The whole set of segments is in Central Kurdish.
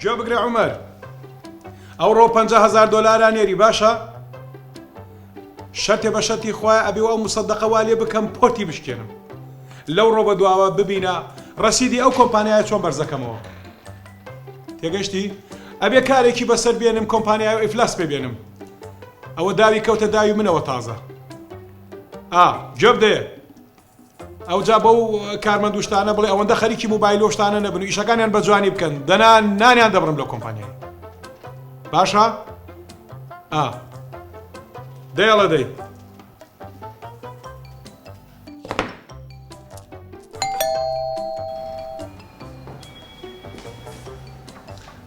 گوێ بگرە عومەر ئەوڕۆ 50 هەزار دۆلارا نێری باشە شەرتێ بە شەرتی خوایە ئەبێ و ئەو مسەدەقە وا لێ بکەم پۆرتی بشکێنم لەو ڕۆ بە دواوە ببینە ڕەسیدی ئەو کۆمپانیایە چۆن بەرزەکەمەوە تێگەشتی ئەبێ کارێکی بەسەر بێنم کۆمپانیای و ئیفلاس پێ بێنم ئەوە داوی کەوتە داوی منەوە تازە ئا گوێ بدەیە ئەوجا بەو کارمەند و شتانە بڵێ ئەوەندە خەریکی موبایل و شتانە نەبن و ئیشەکانیان بە جوانی بکەن دەنا نانیان دەبڕم لە کۆمپانیای باشە ئا دەیەڵە دەی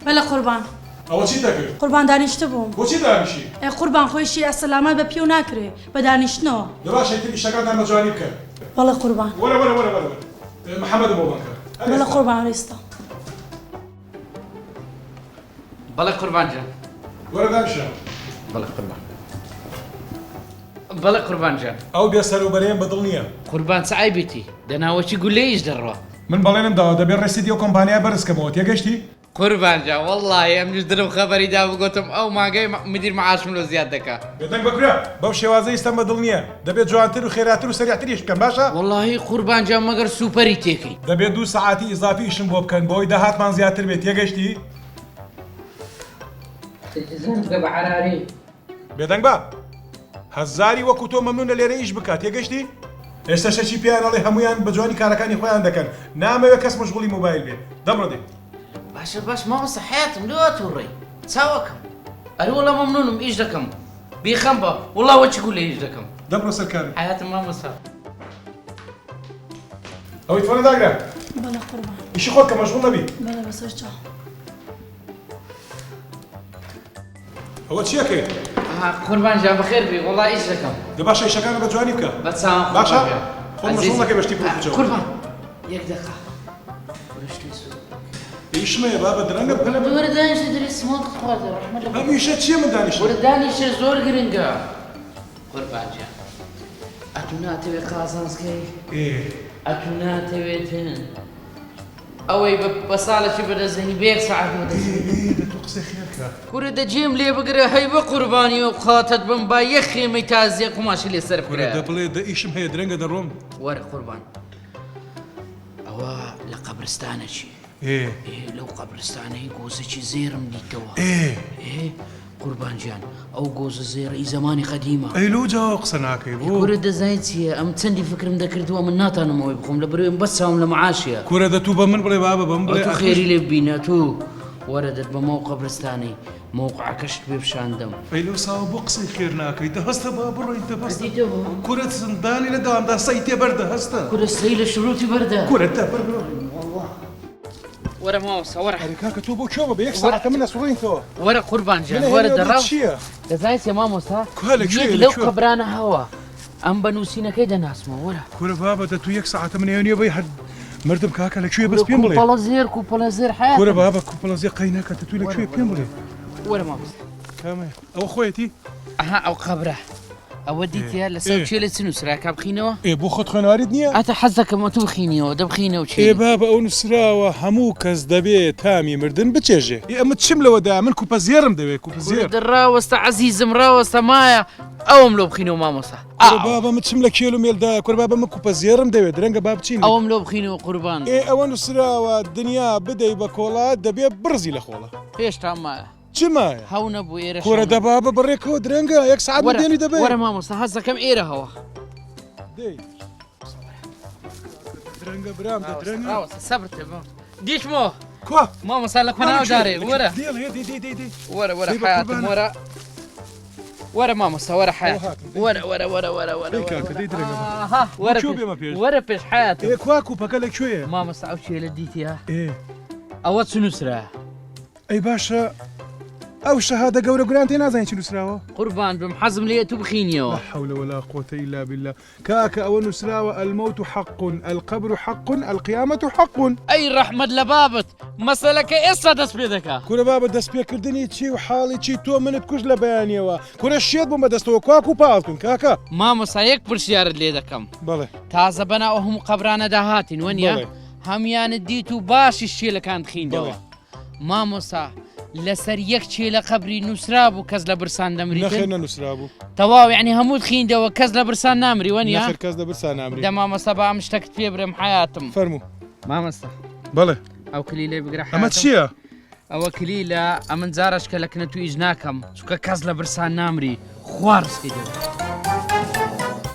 بەلە قوربان. ئەوە چیت دەکرد؟ قوربان دانیشتبووم. بۆچی دانیشی؟ ئێ قوربان خۆیشی ئەسەلامات بە پیو ناکرێ بە دانیشتنەوە. دە باشە ئیتر ئیشەکانتان بە جوانی بکەن. بەڵێ قوربان. وەرە وەرە وەرە وەرە محەمەدم بۆ بانگ کە. بەڵێ قوربان هەر ئیستا. بەڵێ قوربان گیان. وەرە دانیشە. بەڵێ قوربان. بەڵێ قوربان گیان. ئەو بێ سەروبەرەیەم بە دڵ نییە. قوربان چ عەیبێتی، دەنا وەکی گوللەیش دەڕوا. من بەڵێنم داوە دەبێ ڕەسیدی ئەو کۆمپانیایە بەرز کەمەوە، تێگەشتی؟ قوربان گیان وەڵڵاهی ئەمنیش درم خەبەری دابوو گۆتم ئەو مانگەی مدیر معاشم لۆ زیاد دەکا. بێدەنگ بە کورە، بەو شێوازە ئیستەم بە دڵ نییە، دەبێ جوانتر و خێراتر و سەریعتر ئیش بکەم باشە؟ وەڵڵاهی قوربان گیان مەگەر سوپەری تێکەی. دەبێ دوو سەعاتی ئیزافی ئیشم بۆ بکەن بۆی داهاتمان زیاتر بێ، تێگەشتی؟ تلفزیۆن بکە بە عەراری. بێدەنگ بە! هەزاری وەکو تۆ مەمنونە لێرە ئیش بکا تێگەشتی؟ ئێستە شەچی پێیان ئەڵێ هەموویان بە جوانی کارەکانی خۆیان دەکەن نامەوێ کەس مەشغوڵی مۆبایل بێ دەمڕۆ دەی. باشە باش مامۆستا حەیاتم لۆ توڕەی چاوەکەم ئەرێ وەڵا مەمنونم ئیش دەکەم بیخەم بە وەڵا وەچی گولە ئیش دەکەم دەبڕۆ سەر کارت. حەیاتم مامۆستا. ئەوەی تۆ نەداگرە. بەڵێ قوربان. ئیشی خۆت کە مەشغوڵ نەبی. بەڵێ بەسەر چاو. ئەوە چی ئەکەی؟ ئەها قوربان گیان بەخێر بێی وەڵا ئیش دەکەم. دە باشە ئیشەکانت بە جوانی بکە. بە چاوان باشە خۆت مەشغوڵ نەکەی بە شتی پوچ پوچەوە. قوربان یەک دەقە وەرە شتێ سوور. ئیشم هەیە بابە درەنگە بکەنە. وەرە دانیشە دەرێ سمۆڵت خواردە ڕەحمەت لە ئەم ئیشە چییە من دانیشم؟ وەرە دانیشە زۆر گرنگە قوربان گیان ئەتوو ناتەوێ قازانج کەی؟ ئێ ئەتوو ناتەوێتن ئەوەی بە ساڵێکی بەدەست دێنی بە یەک سەعات بەدەست دێنی. ئێ دە تۆ قسەی خێر کە. کورە دە جێم لێ بگرە هەی بە قوربانی ئەو قاتەت بم با یەک خێمەی تازیە قوماشی لێ سەر کورە بکرایە. دە بڵێ دە ئیشم هەیە درەنگە دەڕۆم. وەرە قوربان ئەوە لە قەبرستانەکی. ئێ. ئێ لەو قەبرستانەی گۆزەکی زێرم دیتەوە. ئێ. ئێ قوربان گیان ئەو گۆزە زێڕە ئی زەمانی قەدیمە. ئەی لۆ جاوە قسە ناکەی بۆ؟ کورە دەزانی چیە ئەم چەندی فکرم دەکردوە من ناتانم ئەوەی بخۆم لە بەرەوەی بەس چاوم لە معاشیە. کورە دە تو بە من بڵێ بابە بە من بڵێ ئەتوو خێری لێ ببینە ئەتوو وەرە دەت بە مەو قەبرستانەی مەوقعەکەشت پێ پیشان دەم. ئەی لەو ساوە بۆ قسەی خێر ناکەی دە هەستە با بڕۆین دە هەستە کورە زندانی لە داوامدا سەی تێ بەردە هەستە. کورە سەی لە شروتی بەردە. کورە دە بڕۆ. وەرە مامۆستا وەرە. ئەرێ کاکە تۆ بۆ کوێ بە یەک ساعەتە من ئەسوڕێیتەوە. وەرە قوربان گیان وەرە دەڕاو. چییە؟ دەزانی چیە مامۆستا؟ کوا لە کوێ لەو قەبرانە هەوە ئەم بە نووسینەکەی دەناسمەوە وەرە. کورە بابە دە تو یەک ساعەتە من ئێوە نییە بەی هەر مردم کاکە لە کوێ بەس پێم بڵێ. کوپەڵە زێر کوپەڵە زێر حەیاتم. کورە بابە کوپەڵە زێر قەی ناکات تو لە کوێ پێم بڵێ. وەرە مامۆستا. کامەیە؟ ئەوە خۆیەتی؟ ئەها ئەو قەبرە. ئەوە دیتە لەسەر کێلە چ نووسرا کا بخینەوە؟ ئێ بۆ خۆت خوێنەواریت نییە؟ ئەتە حەز دەکەم ئەتوو بخینیەوە دە بخینەوە چێ ئێ بابە ئەو نووسراوە هەموو کەس دەبێ تامی مردن بچێژێ. ئێ ئەمە چیم لەوەدا من کوپە زێڕم دەوێ کوپە زێڕ. کورە ڕاوەستە عەزیزم ڕاوەستە مایە ئەوەم لۆ بخینەوە مامۆستا. کورە بابە من چم لە کێل و مێل دایە کورە بابە من کوپە زێڕم دەوێ درەنگە با بچین. ئەوەم لۆ بخینەوە قوربان. ئێ ئەوە نووسراوە دنیا بدەی بە کۆڵا دەبێ بڕزی لە خۆڵا. هێشتا مایە. چ مایە؟ هەو نەبوو ئێرە کورە دە بابە بڕێکەوە درەنگە یەک سەعات وەرە دێنی دەبێ وەرە مامۆستا حەز دەکەم ئێرە هەوە دەی درەنگە برام دە درەنگە ڕاوەستە سەبرت بێ دیتمەوە کوا مامۆستا لە پەناو دارێ وەرە دێ دێ دێ دێ دێ وەرە وەرە دەی بە حەیاتم قوربانە. وەرە وەرە مامۆستا وەرە حەیات هاتم، دەی. وەرە وەرە وەرە وەرە وەرە دەی کاکە، دەی درەنگە بە. ئاها وەرە کوێ پێش- بێمە پێش؟ وەرە پێش حەیاتم ئێ کوا کوپەکە لە کوێیە مامۆستا ئەو کێلە دیتیە ئێ ئەوە چ نووسرا ئەی باشە ئەو شەهادە گەورە گران تێ نازانی چی نووسراوە؟ قوربان بم حەزم لێیە تو بخینیەوە. لا حول ولا قوة الا بالله کاکە ئەوە نووسراوە الموت حق القبر حق القیامة حق. ئەی ڕەحمەت لە بابت مەسەلەکە ئێستا دەست پێ دەکا. کورە بابە دەست پێکردنی چی و حاڵی چی تۆ منت کوشت لە بەیانیەوە کورە شێت بووم بە دەستەوە کواک و پاڵتون کاکە. مامۆستا یەک پرسیارت لێ دەکەم. بەڵێ. تازە بەناو ئەو هەموو قەبرانەدا هاتین وەنیە؟ بەڵێ. هەمویانت دیت و باشیش چێلەکانت خیندەوە. بەڵێ. مامۆستا لەسەر یەک چێ لە قەبری نووسرابوو کەس لە برسان دەمری نەخێر نەنووسرابوو. تەواو یعنی هەمووت خیندەوە کەس لە برسان نامری وەنیە؟ نەخێر کەس لە برسان نامری. دە مامۆستا با ئەم شتەکت پێ برێم حەیاتم. فەرموو. مامۆستا. بەڵێ. ئەو کلیلەی بگرە ئەمە چییە؟ ئەوە کلیلە ئەمن جارەش کە لە کنە تو ئیش ناکەم چونکە کەس لە برسان نامری خوا ڕزقی دەدات.